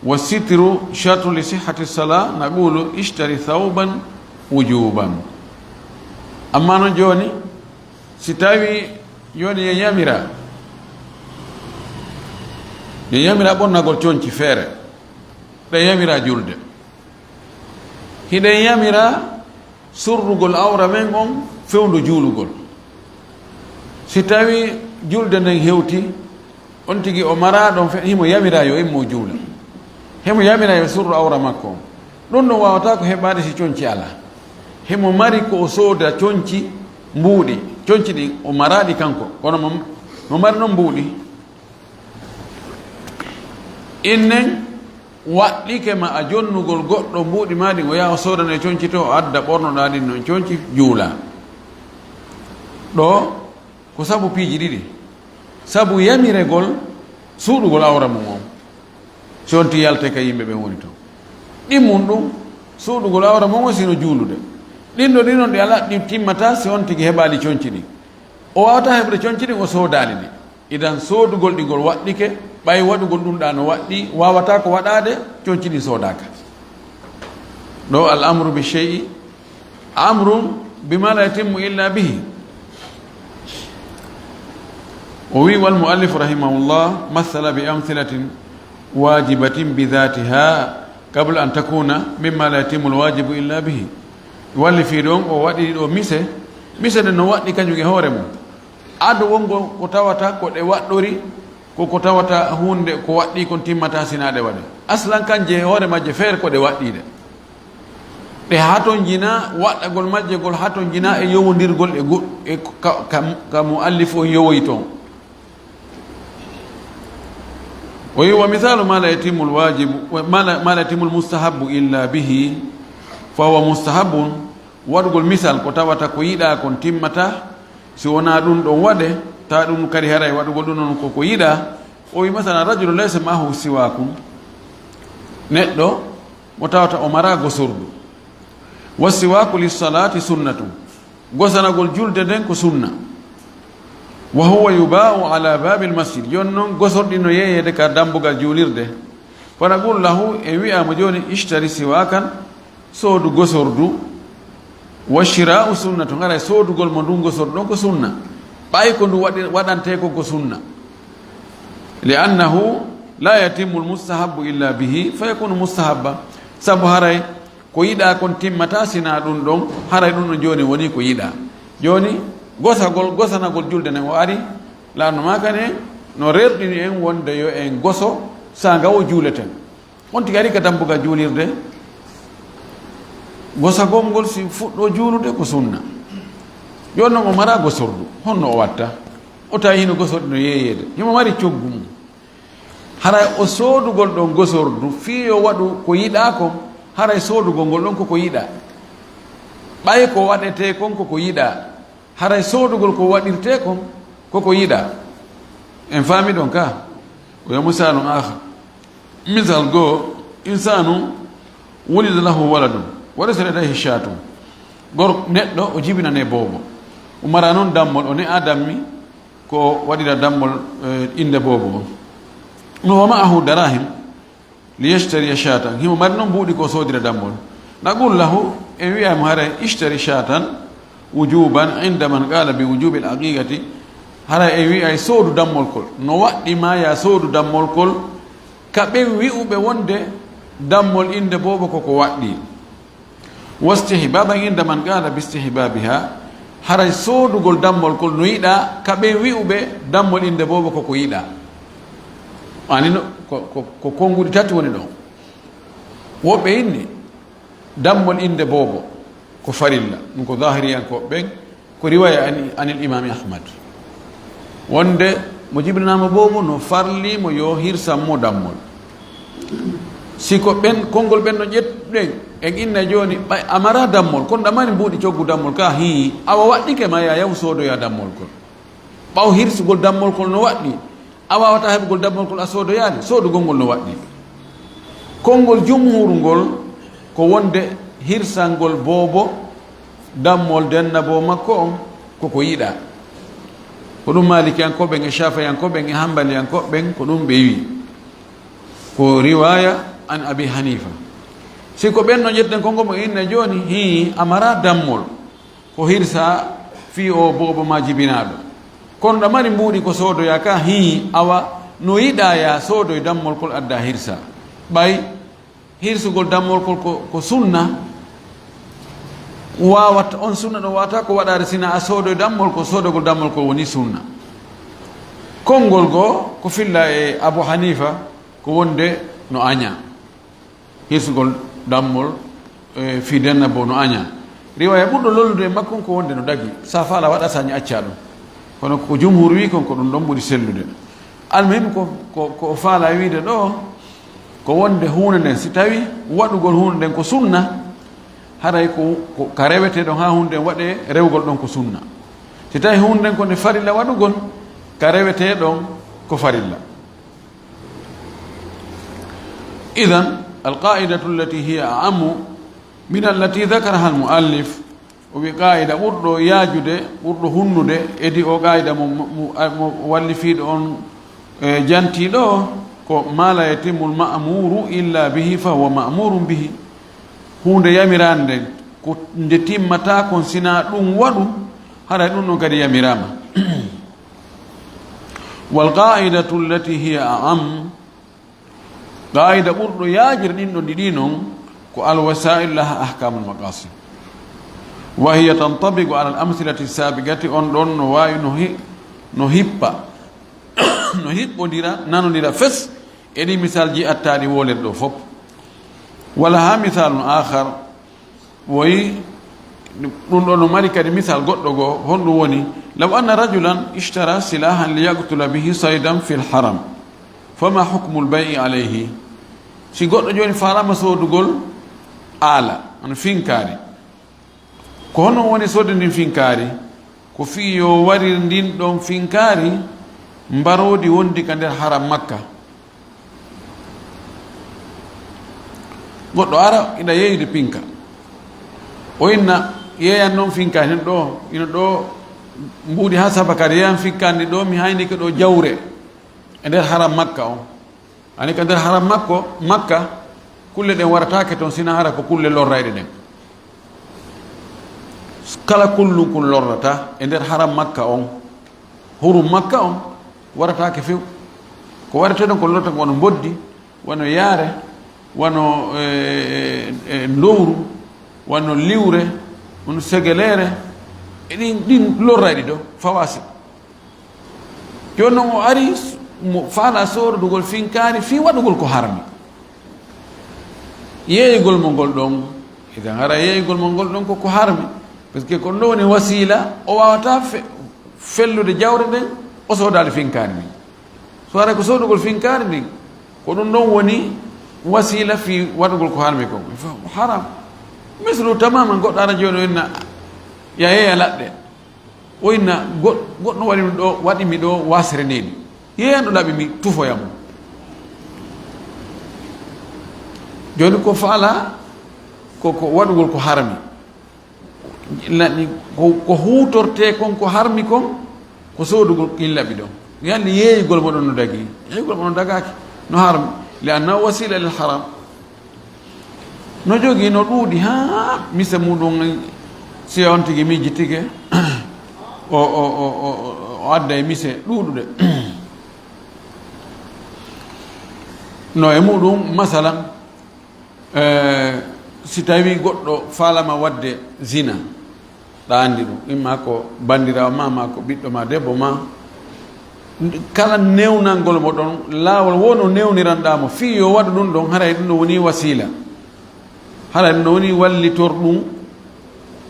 والستر شرط لصحة الصلاة"، نقول: "اشتر ثوبا وجوبا". Amma non jooni, si tawi jooni en yamira, en yamira ɓornagol conci feere, ɗe yamira julde. Hiɗen yamira surrugol awra men on fewndo juulugol. Si tawi julde nden hewti, on tigi o maraa ɗon fe-, himo yamira yo immo juula. Himo yamira yo surru awra makko on. Ɗum ɗon waawataa ko heɓaade si conci alaa. Himo mari ko o sooda conci mbuuɗi. Conci ɗin o maraa ɗi kanko, kono mo, mo mari non mbuuɗi. Innen waɗɗike ma a jonnugol goɗɗo mbuuɗi maa ɗin, o yaha o soodane conci to, o adda ɓornoɗaa ɗin non conci, juula. Ɗo ko sabu piiji ɗiɗi. Sabu yamiregol suuɗugol awra mum on, si on tigi yaltay ka yimɓe ɓen woni ton. Ɗimmun ɗum, suuɗugol awra mum on sino juulude. Ɗin ɗo, ɗin ɗon ɗi alaa, ɗi timmataa si on tigi heɓaali conci ɗin. O waawataa heɓude conci ɗin, o soodaali ɗi. Idan soodugol ɗi ngol waɗɗike, ɓay waɗugol ɗum ɗaa no waɗɗii, waawataa ko waɗaade, conci ɗin soodaaka. Ɗo al amru bi shay'i amrun bima la yatimmu illa bihi. O wi, wal muallif rahimahullah mathala bi amthilatin wajibatin bi dhatiha qabla an takuna mimma la yatimmu al wajibu illa bihi. Walli fii ɗon, o waɗi ɗo mise, mise ɗen no waɗɗi kañum e hoore mum. Ado wongo ko tawata ko ɗe waɗɗori, ko ko tawata huunde ko waɗɗii kon timmataa sinaa ɗe waɗe. Aslan kanje e hoore majje feere ko ɗe waɗɗiiɗe. Ɗe hatonjinaa, waɗɗagol majje ngol hatonjinaa e yowondirgol e go-, e ka, ka, ka muallif on yowoyi ton. O wi, wa misalu ma la yatimmu al wajibu, wa ma la, ma la yatimmu al mustahabbu illa bihi, fa huwa mustahabbun. Waɗugol misal ko tawata ko yiɗaa kon timmataa, si wonaa ɗum ɗon waɗe, taa ɗum kadi haray waɗugol ɗum ɗon ko ko yiɗaa. O wi, masalan, rajulun laysa ma'ahu siwakun. Neɗɗo mo tawata o mara gosordu. Wa siwaku li salati sunnatun. Gosanagol julde nden ko sunna. Wa huwa yuba'u ala babil masjid. Jooni noon gosorɗi no yeeyeede ka dambugal juulirde. Fa naqulu lahu, en wi'a mo jooni, ishtari siwakan, soodu gosordu. Wa shira'u sunnatun, haray soodugol mo ndun gosordu ɗon ko sunna. Ɓay ko ndu waɗi-, waɗantee ko ko sunna. Li annahu la yatimmu al mustahabbu illa bihi, fa yakunu mustahabba. Sabu haray ko yiɗaa kon timmataa sinaa ɗun ɗon, haray ɗun ɗon jooni woni ko yiɗaa. Jooni, gosagol, gosanagol julde nden o ari, laanno maaka ne no rerɗini en wonde yo en goso saanga o juuleten. On tigi ari ka dambugal juulirde, gosagol ngol si fuɗɗo juulude ko sunna. Jooni non o mara gosordu, honno o watta? O tawi hino gosordu no yeeyeede. Himo mari coggu mum. Haray o soodugol ɗon gosordu fii yo waɗu ko yiɗaa kon, haray soodugol ngol ɗon ko ko yiɗaa. Ɓay ko waɗetee kon ko ko yiɗaa, haray soodugol ko waɗirtee kon ko ko yiɗaa. En faami ɗon ka? Wa misalun akhar. Misal goo, insanu wulida lahu waladun, wa laysa ladayhi shatun. Gor-, neɗɗo o jibinane boobo. O mara non dammol, o ne'a dammi, ko waɗira dammol, eh, innde boobo on. No wa ma'ahu darahim li yashtariya shatan. Himo mari non mbuuɗi ko soodira dammol. Naqulu lahu, en wi'ay mo haray, ishtari shatan wujuban inda man qala bi wujubil aqiqati. Haray en wi'ay soodu dammol kol. No waɗɗi ma ya soodu dammol kol ka ɓen wi'uɓe wonde dammol innde boobo ko ko waɗɗi. Wastihbaban inda man qala bi istihbabiha, haray soodugol dammol kol no yiɗaa ka ɓen wi'uɓe dammol innde boobo ko ko yiɗaa. Ani no, ko, ko, ko konnguɗi tati woni ɗon. Woɓɓe inni dammol innde boobo ko farilla, ɗum ko zahiriyankooɓe ɓen, ko riwaya an, anil imami Ahmad. Wonde mo jibinanaama boobo no farli mo yo hirsan mo dammol. Si ko ɓen, konngol ɓen no ƴettuɗen, en inna jooni, ɓay a mara dammol, kono ɗa mari mbuuɗi coggu dammol ka, hii, awa waɗɗike ma ya yahu soodoya dammol kol. Ɓawo hirsugol dammol kol no waɗɗi, a waawataa heɓugol dammol kol a soodoyaali, soodugol ngol no waɗɗi. Konngol jumhuuru ngol ko wonde hirsangol boobo dammol dennaboo makko on ko ko yiɗaa. Ko ɗum Maalikiyankooɓe ɓen e Shaafiyankooɓe ɓen e Hanbaliyankooɓe ɓen, ko ɗum ɓe wi'i. Ko riwaaya an Abi Hanifa. Si ko ɓen no ƴetten konngol mo inna jooni, hii, a mara dammol. Ko hirsa fii o boobo ma jibinaaɗo. Kono ɗa mari mbuuɗi ko soodoyaa ka, hii, awa no yiɗaa ya soodoy dammol kol adda hirsa. Ɓay hirsugol dammol kol ko, ko sunna, waawata, on sunna ɗon waawata ko waɗaade sina a soodoy dammol kol, soodogol dammol kol woni sunna. Konngol goo ko filla e Abu Hanifa ko wonde no añaa. Hirsugol dammol, e, fii dennaboo no añaa. Riwaaya ɓurɗo lollude e makko on ko wonde no dagi. Sa faala waɗa, sa ñi acca ɗum. Kono ko jumhur wi kon ko ɗum ɗon ɓuri sellude. Almuhim ko, ko, ko o faala wiide ɗo, ko wonde huunde nden, si tawi waɗugol huunde nden ko sunna, haray ko, ko ka rewetee ɗon haa huunde nden waɗee, rewgol ɗon ko sunna. Si tawi huunde nden ko nde farilla waɗugol, ka rewetee ɗon ko farilla. Idan, alqaidatu allati hiya a'ammu min allati dhakaraha almuallif, o wi qaida ɓurɗo yaajude, ɓurɗo hunnude, edi o qaida mo, mo, mo wallifiiɗo on, e, jantii ɗo, ko ma la yatimmu alma'muru illa bihi fa huwa ma'murun bihi. Huunde yamiraande nden, ko nde timmataa kon sinaa ɗum waɗu, haray ɗum ɗon kadi yamiraama. Wal qaidatu allati hiya a'am, qaida ɓurɗo yaajir ɗin ɗon ɗiɗi non, ko al wasailu laha ahkamul maqasid. Wa hiya tantabiqu ala al amthilati sabiqati, on ɗon no waawi no hi-, no hippa, no hiɓɓondira, nanondira fes e ɗi misalji attaaɗi wooler ɗo fop. Wala ha misalun akhar, woyi, ɗum ɗo no mari kadi misal goɗɗo goo, honɗum woni? Law anna rajulan ishtara silahan liyaqtula bihi saydan fil haram, fama hukmul bay'i alayhi? Si goɗɗo jooni faalama soodugol aala, ano finkaari, ko honno woni soodde ndin finkaari? Ko fii yo warir ndin ɗon finkaari mbaroodi wondi ka nder haram Makka. Goɗɗo ara, ina yeeyde pinka. O inna, yeeyan noon finkaani ɗo, ina ɗo mbuuɗi haa sabakar, yeeyan finkaani ɗo, mi haynike ɗo jawre. E nder haram Makka on. Ani ka nder haram makko, Makka, kulle ɗen warataake toon, sina hara ko kulle lorrayɗe ɗen. Kala kullum kun lorrata e nder haram Makka on, hurum Makka on, warataake few. Ko warate ɗon ko lorrata ko wano mboddi, wano yaare, wano, eh, eh, eh, ndowru, wano liwre, wano segeleere, e ɗin, ɗin lorrayɗi ɗo, fawasi. Jooni noon o ari s-, mo faala soodugol finkaari fii waɗugol ko harmi. Yeeyugol mo ngol ɗon, idan hara yeeyugol mo ngol ɗon ko ko harmi. Parce que ko ɗum ɗon woni wasiila, o waawataa fe-, fellude jawre nden, o soodaali finkaari ndin. So haray ko soodugol finkaari ndin, ko ɗum ɗon woni wasiila fii waɗugol ko harmi kon. Haram. Mislu tamaman, goɗɗo ara jooni o inna, ya yeeya laɗɗe. O inna, go-, goɗɗo waɗi mi ɗo, waɗi mi ɗo waasere needi. Yeeyanɗo laɓi mi tufoya mo. Jooni ko faala, ko, ko waɗugol ko harmi. Laɗi, ko, ko huutortee kon, ko harmi kon, ko soodugol ɗin laɓi ɗon. Yalli yeeyugol mo ɗon no dagii? Yeeyugol mo ɗon dagaaki, no harmi. Li annahu wasila lil haram. No jogii, no ɗuuɗi haa mise muɗum, si on tigi miijitike, o, o, o, o, o adda e mise ɗuuɗuɗe. No e muɗum, masalan, eh, si tawi goɗɗo faalama waɗde zina, ɗa anndi ɗum, imma ko banndiraawo ma, ma ko ɓiɗɗo ma, debbo ma, kala newnangol mo ɗon, laawol wo no newniranɗaa mo, fii yo waɗu ɗum ɗon, haray ɗum ɗon woni wasiila. Haray ɗum ɗon woni wallitor ɗum,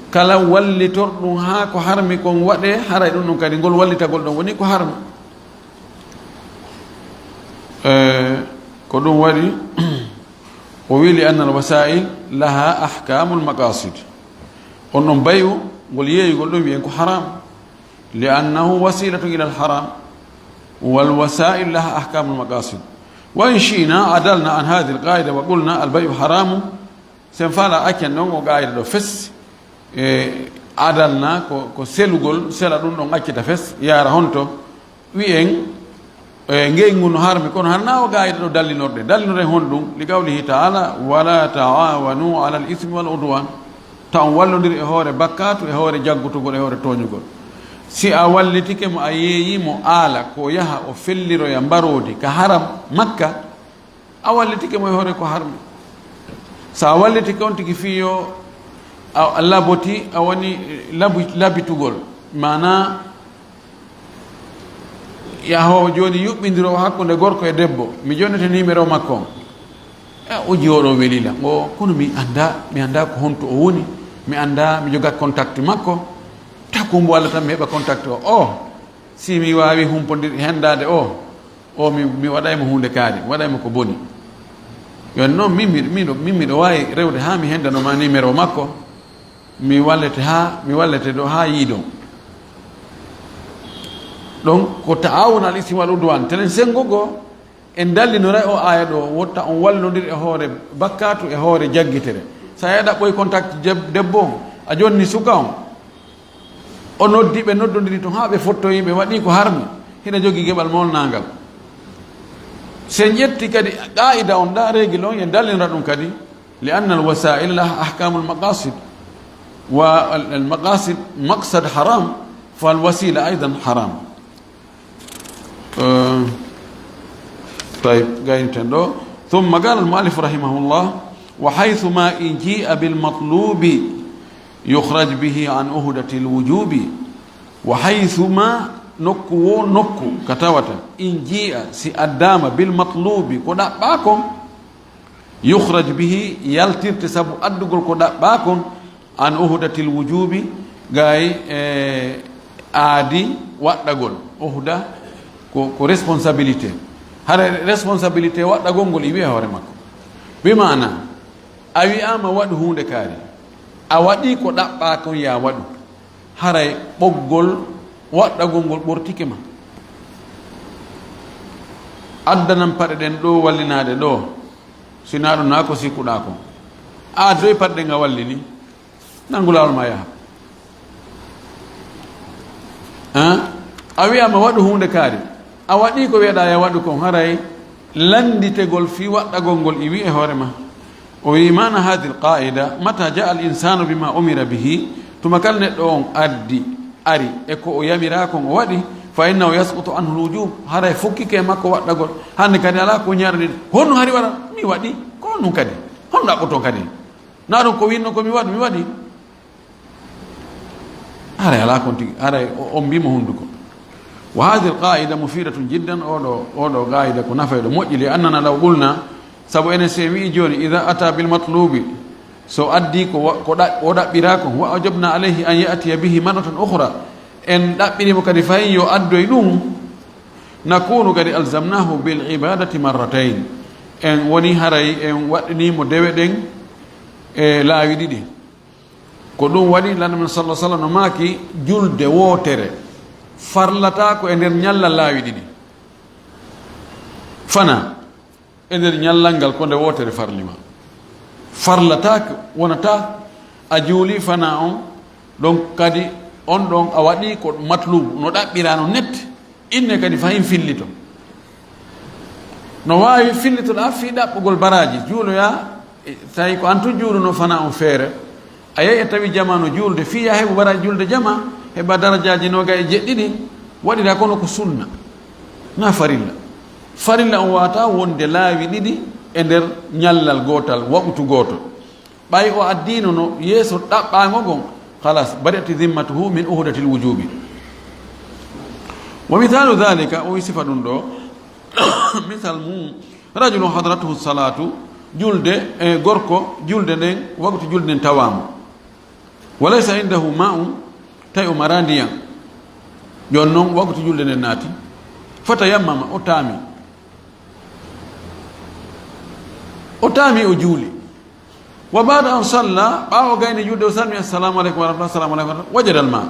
kala wallitor ɗum haa ko harmi kon waɗee, haray ɗum ɗon kadi ngol wallitagol ɗon woni ko harmi. Eh, ko ɗum waɗi o wii, "Li anna al-wasaa'il laha ahkaamul maqaasid." On ɗon bayu ngol yeeyugol ɗum wiyen ko haram. Li annahu wasilatun ila al-haram. Wal wasaa'il laha ahkaamul maqaasid. Wa in shi'na adalna an hadhihi al-qaa'ida wa qulna al-bay'u haramun. Sen faala accen ɗon o qaa'ida ɗo fes. E adalna ko, ko selugol, sela ɗum ɗon accita fes, yaara honto? Wi'en, e, ngeygu no harmi, kono hara na o qaa'ida ɗo dallinorɗe. Dallinorɗe honɗum? Li qawlihi ta'ala, "Wala ta'awanu alal ismi wal udwan." Ta on wallondir e hoore bakkaatu, e hoore jaggutugol, e hoore tooñugol. Si a wallitike mo, a yeeyi mo aala, ko yaha o felliroya mbaroodi ka haram Makka, a wallitike mo e hoore ko harmi. So a wallitike on tigi fii yo a, a laboti, a woni labu-, labitugol. Maanaa, yahoowo jooni yuɓɓindiroowo hakkunde gorko e debbo. Mi jonnete numéro makko on. E, o jiwo ɗo welila. O, kono mi anndaa, mi anndaa ko honto o woni. Mi anndaa, mi jogaa contact makko. Takumbo Allah tan mi heɓa contact o. O, si mi waawi humpondir, henndaade o, o mi, mi waɗay mo huunde kaari, mi waɗay mo ko boni. Yo noon, min, mi, miɗo, min miɗo waawi rewde haa mi henndano ma numéro makko, mi wallete haa, mi wallete ɗo haa yiidon. Ɗon ko ta'awun al ismi wal udwan, telen senngo goo, en dallinoray o aaya ɗo, wotta on wallondir e hoore bakkaatu, e hoore jaggitere. So a ɗaɓɓoy contact deb-, debbo on, a jonni suka on, o noddi ɓe, noddondiri tun haa ɓe fottoyi, ɓe waɗi ko harmi, hina jogii geɓal molnaangal. Si en ƴetti kadi qaa'ida on ɗa, règle on, en dallinora ɗum kadi, li anna al wasaa'il laha ahkaamul maqaasid, wa al, al maqaasid maqsad haram, fal wasiila aydan haram. Eh, tayib, gayni ten ɗo. Thumma qala al muallif rahimahullah, "Wa haythuma in ji'a bil matlubi yukhraj bihi an uhdati al wujubi." Wa haythuma, nokku wo nokku ka tawata, in ji'a, si addaama, bil matlubi, ko ɗaɓɓaa kon, yukhraj bihi, yaltirte sabu addugol ko ɗaɓɓaa kon, an uhdatil wujubi, gay e aadi waɗɗagol. Uhda ko, ko responsabilité. Hara responsabilité waɗɗagol ngol iwi e hoore makko. Bi maana, a wi'aama waɗu huunde kaari. A waɗi ko ɗaɓɓaa kon ya waɗu. Haray ɓoggol waɗɗagol ngol ɓortike ma. Addanan paɗe ɗen ɗo wallinaade ɗo. Sinaa ɗum naa ko sikkuɗaa kon. A addoyi paɗɗe nga walli ni, nanngu laawol ma yaha. A wi'ama waɗu huunde kaari, a waɗi ko wi'aɗa ya waɗu kon, haray lannditegol fii waɗɗagol ngol iwi e hoore ma. O wi'i, maana haadihil qaa'ida, mata jaa al insaanu bima umira bihi, tuma kala neɗɗo on addi, ari e ko o yamiraa kon o waɗi, fa innahu yasqutu anhu al wujub, haray fukkike e makko waɗɗagol. Hannde kadi alaa ko ñaarani, honno hari wara mi waɗi, ko honɗum kadi? Honno ɗaɓɓoton kadi? Na ɗum ko winno ko mi waɗi, mi waɗi. Haray alaa kon tigi, haray o, on mbiimo hunnduko. Wa haadihil qaa'ida mufiidatun jiddan, oo ɗoo, oo ɗoo qaa'ida ko nafayɗo moƴƴi, li annana law qulna, sabu enen si en wi'i jooni, idaa ataa bil matluubi, so addi ko wa-, ko ɗa-, o ɗaɓɓiraa kon, wa awjabna alayhi an ya'tiya bihi marratan ukhra, en ɗaɓɓirimo kadi fahin yo addoy ɗum, nakunu kadi alzamnahu bil ibaadati marratayn, en woni haray en waɗɗiniimo dewe ɗen e laawi ɗiɗi. Ko ɗum waɗi Lanɗo men sallallahu alaihi wasallam no maaki, julde wootere farlataa ko e nder ñallal laawi ɗiɗi. Fana e nder ñallal ngal ko nde wootere farli ma. Farlataake, wonataa a juuli fana on, ɗon kadi on ɗon a waɗi ko matlubu, no ɗaɓɓiraa no net. Inne kadi fahin fillito. No waawi fillitoɗaa fii ɗaɓɓugol baraaji, juuloyaa, e, tawi ko an tun juuluno fana on feere. A yehi e tawi jamaa no juulde, fii yaa heɓu baraaji juulde jamaa, heɓa darajaaji noogay e jeɗɗi ɗin, waɗiraa kono ko sunna, na farilla. Farilla on waawataa wonde laawi ɗiɗi e nder ñallal gootal, waqtu gooto. Ɓay o addiino no yeeso ɗaɓɓaango ngon, khalas, bari'at zimmatuhu min uhudatil wujubi. Wa mithalu dhalika, o wi sifa ɗum ɗo, misal mum, rajulun hadratuhu salatu, julde, e gorko, julde nden, waqtu julde nden tawaamo. Wa laysa indahu ma'un, tawi o mara ndiyan. Jon non, waqtu julde nden naati. Fatayammama, o taami. O taami, o juuli. Wa ba'da an salla, ɓaawo gayni julde, o salmi, "Assalamu aleykum wa rahmatullah, assalamu aleykum wa rahmatullah," wajadal ma.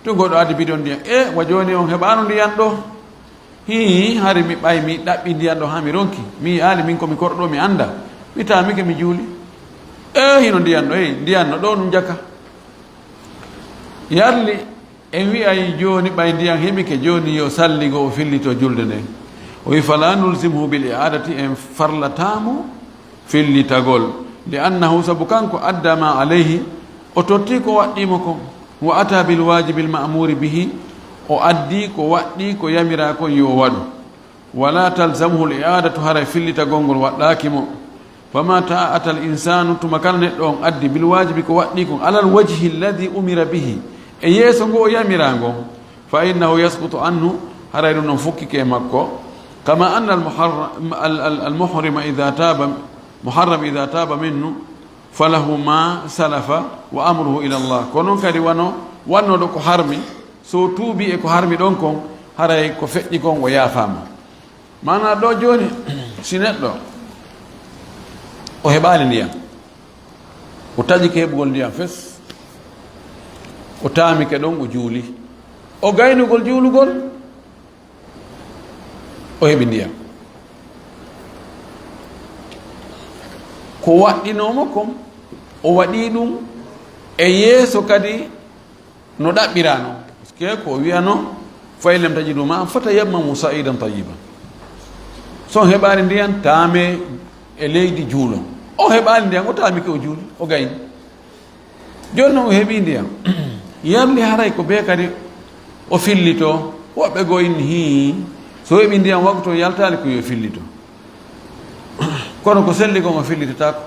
Tun goɗɗo addi bidon ndiyan. E, wa jooni on heɓaano ndiyan ɗo? Hii, hari mi ɓay mi ɗaɓɓi ndiyan ɗo haa mi ronki. Mi yi'aali min ko mi korɗo, mi annda. Mi taamike mi juuli. E, hino ndiyan ɗo, e, ndiyan no ɗo ɗum jaka. Yarli, en wi'ay jooni ɓay ndiyan heɓike, jooni yo salligo o fillito julde nden. O wi, "Fala nulzimhu bil i'adati," en farlataamo fillitagol. Li annahu, sabu kanko, adda ma alayhi, o totti ko waɗɗimo kon. Wa ata bil wajibil ma'muri bihi, o addi ko waɗɗi ko yamira kon yo waɗu. Wala talzamuhu al i'adatu, haray fillitagol ngol waɗɗaaki mo. Fama ta'ata al insanu, tuma kala neɗɗo on addi bil wajibi ko waɗɗi kon, alal wajhi alladhi umira bihi, e yeeso ngo o yamira ngo, fa innahu yasqutu anhu, haray ɗum ɗon fukkike e makko. Kama anna al muharram, al, al, al muhrima idha taba, muharram idha taba minhu, falahu ma salafa wa amruhu ila Allah. Ko non kadi wano, wannoɗo ko harmi, so tuubi e ko harmi ɗon kon, haray ko feƴƴi kon o yaafaama. Maanaa ɗo jooni, si neɗɗo o heɓaali ndiyan, o taƴike heɓugol ndiyan fes, o taamike ɗon, o juuli, o gaynugol juulugol, o heɓi ndiyan. Ko waɗɗinoo mo kon, o waɗii ɗum e yeeso kadi no ɗaɓɓiraa non. Parce que ko o wi'ano, "Fa in lam tajidu ma'an fatayammamu sa'idan tayyiban." So on heɓaali ndiyan, taamee e leydi juulon. O heɓaali ndiyan, o taamike o juuli, o gayni. Jooni non o heɓii ndiyan. Yarli haray ko bee kadi o fillitoo. Woɓɓe goo inni, "Hii, so heɓii ndiyan waqtu on yaltaali ko yo fillito." Kono ko selli kon o fillitataako.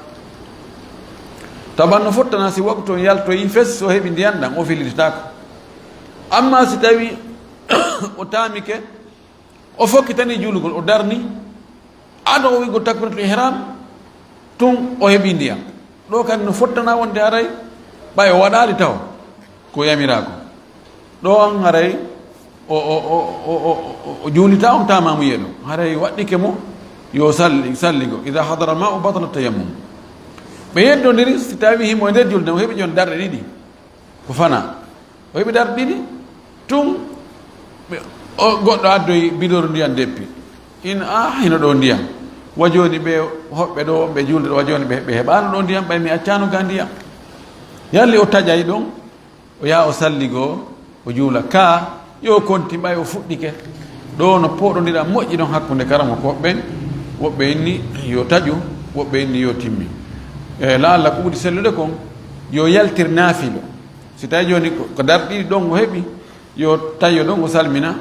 Taban no fottana si waqtu on yaltoyi fes, so heɓi ndiyan ɗan, o fillitataako. Amma si tawi o taamike, o fokkitani juulugol, o darni, ado o wi'ugol takbiratul ihram, tun o heɓi ndiyan. Ɗo kadi no fottana wonde haray ɓay o waɗaali taho ko yamiraa ko. Ɗo on haray o, o, o juulita on taamaamuye ɗo. Haray waɗɗike mo yo salli, salligo. Idha hadara al-ma'u batala tayammum. Ɓe yeddondiri, si tawi himo e nder julde, o heɓi jon darɗe ɗiɗi. Ko fana. O heɓi darɗe ɗiɗi. Tun ɓe, o, goɗɗo addoyi bidoro ndiyan deppi. In, a, hino ɗo ndiyan. Wa jooni ɓe hoɓɓe ɗo, ɓe juulde ɗo, wa jooni ɓe, ɓe heɓaano ɗo ndiyam, ɓay mi accaano ga ndiyam. Yalli o taƴay ɗon, o yaha o salligoo, o juula. Ka, yo konti ɓay o fuɗɗike. Ɗo no pooɗondira moƴƴi ɗon hakkunde karamoko ɓen. Woɓɓe inni yo taƴu, woɓɓe inni yo timmi. E laalla ko ɓuri sellude kon, yo yaltir naafilo. Si tawi jooni ko, ko darɗiɗi ɗon o heɓi, yo taƴo ɗon o salmina,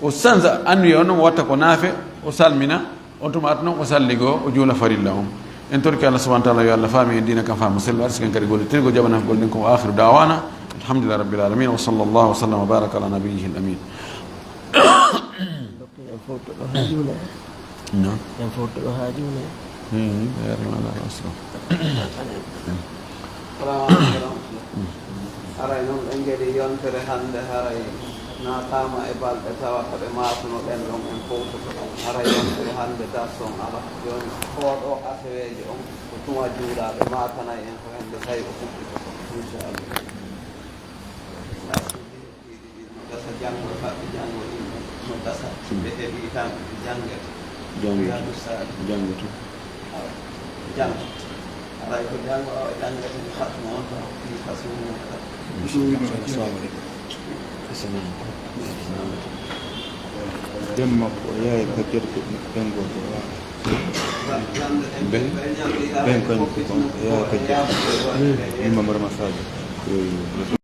o sansa anniya on, o watta ko naafe, o salmina, on tuma tun o salligoo, o juula farilla on. En torki Allah subhanahu wa ta'ala, yo Allah faami en diina kan faamu sellu, arsiken kadi gollitirgol, jaɓana gol ɗen ko. Wa akhiru da'wana, alhamdulillahi rabbil alamin, wa sallallahu wa sallam wa baraka ala nabiyyihi al amin. Docteur, en fof to ɗo haa juule. Non. En fof to ɗo haa juule. Hmm, ya Rahman ya Rahim. Salamu aleykum. Haray noon en ngeɗi yontere hannde, haray naataama e balɗe tawa ko ɗe maatuno ɗen ɗon en fowtoto ɗon. Haray yontere hannde darson ala. Jooni ko ɗo aseweejo on, ko tuma juulaaɓe maatanay en ko hannde tawi o fuɗɗi ko. Inchallah. Gasa janngo, faɗɗi janngo ɗum no gasa. Ɓe heɓi tan ɓe janngete. Janngo. Yaadu Saali. Janngo to. Awa, janngo. Aray ko janngo, awa, janngete mi haɗu mo on tan. Fii fasuumu kala. Assalamu aleykum. Assalamu aleykum. Dem makko, o yahay ka jerko ɓen gooto o waala. Ben, ben kañum ko kon, o yahay ka jerko. Imam Rama Sadio.